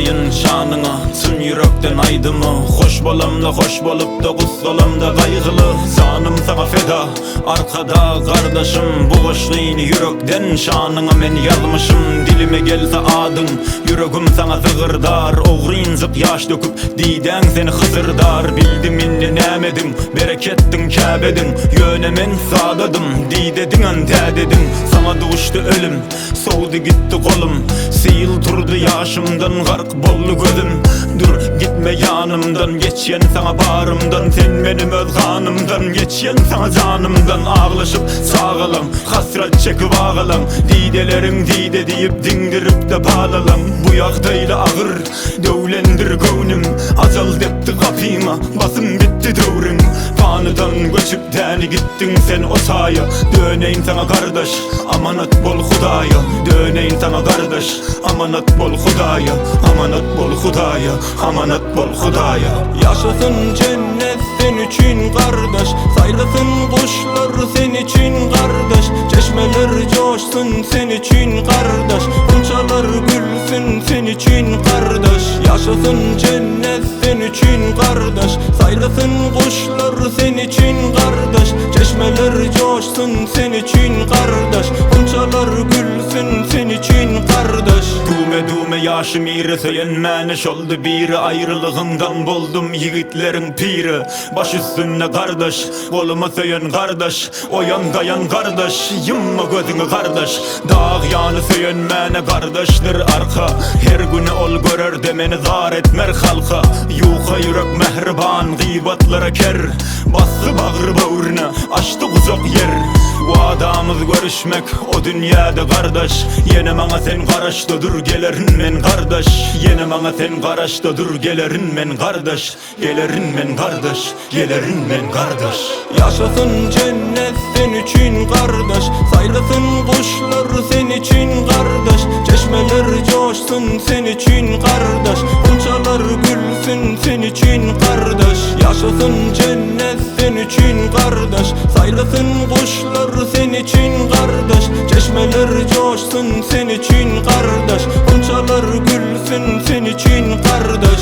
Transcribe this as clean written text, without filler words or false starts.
Aýdaýyn şanyňa, çyn ýürekden aýdymy Hoş bolamda hoş bolupda, gussalamda gaýgyly Janym saňa feda, Arkadag gardaşym Bu goşgyny ýürekden şanyňa men ýazmyşym Dilime gelse adyň, ýüregim saňa zygyrdar Ogrynjyk ýaş döküp, didäň seni hysyrdar Bildim indi nämediň, bereketdiň käbediň Ýöne men sadadym, didediňem dädediň Saňa duşdy ölüm, Sowdy gitdi golum, Sil turdy ýaşymdan, gark boldy gözüm. Dur, gitme ýanymdan, geçýän saňa barymdan, Sen menim öz ganymdan, geçýän saňa janymdan. Aglaşyp çagalaň, hasrat çekip agalaň, Dideleriň dide diýip diňdirip-de balalaň. Bu ýagdaýly agyr, döwlendir göwnüm, Ajal depdi gapyňa, basym bitdi döwrüň. Panydan göçüp däni gitdiň sen o taýa, Döneýin saňa gardaş, Amanat bol Hudaýa, döneýin saňa gardaş, Amanat bol Hudaýa, amanat bol Hudaýa, amanat bol Hudaýa. Ýaşasyn jennet sen üçin gardaş, Saýrasyn guşlar sen üçin gardaş, Çeşmeler joşsun sen üçin gardaş, Gunçalar gülsün sen üçin gardaş. Ýaşasyn jennet sen üçin gardaş, Saýrasyn guşlar sen üçin gardaş, Çeşmeler joşsun sen üçin gardaş, Gunçalar gülsün sen üçin gardaş. Düwme-düwme ýaşym iri Söýenmäne şoldy biri Aýrylygyňdan boldum ýigitleriň piri Baş üstünde gardaş, goluma söýen gardaş Oýan daýan gardaş, ýumma gözüňi gardaş Dag ýany söýenmäne gardaşdyr arka Her güni ol görerde meni zar etmer halka Ýuka ýürek mähriban gybatlara ker Basdy bagry böwrüne, açdy gujak ýer Wadamyz görüşmek o dünýäde gardaş Ýene maňa sen garaşda dur gelerin men gardaş Ýene maňa sen garaşda dur gelerin men gardaş Gelerin men gardaş, gelerin men gardaş. Ýaşasyn jennet sen üçin gardaş, Saýrasyn guşlar sen üçin gardaş, Çeşmeler joşsun sen üçin gardaş, Gunçalar gülsün sen üçin gardaş. Ýaşasyn jennet sen üçin gardaş, Saýrasyn guşlar sen üçin gardaş, Çeşmeler joşsun sen üçin gardaş, Gunçalar gülsün sen üçin gardaş.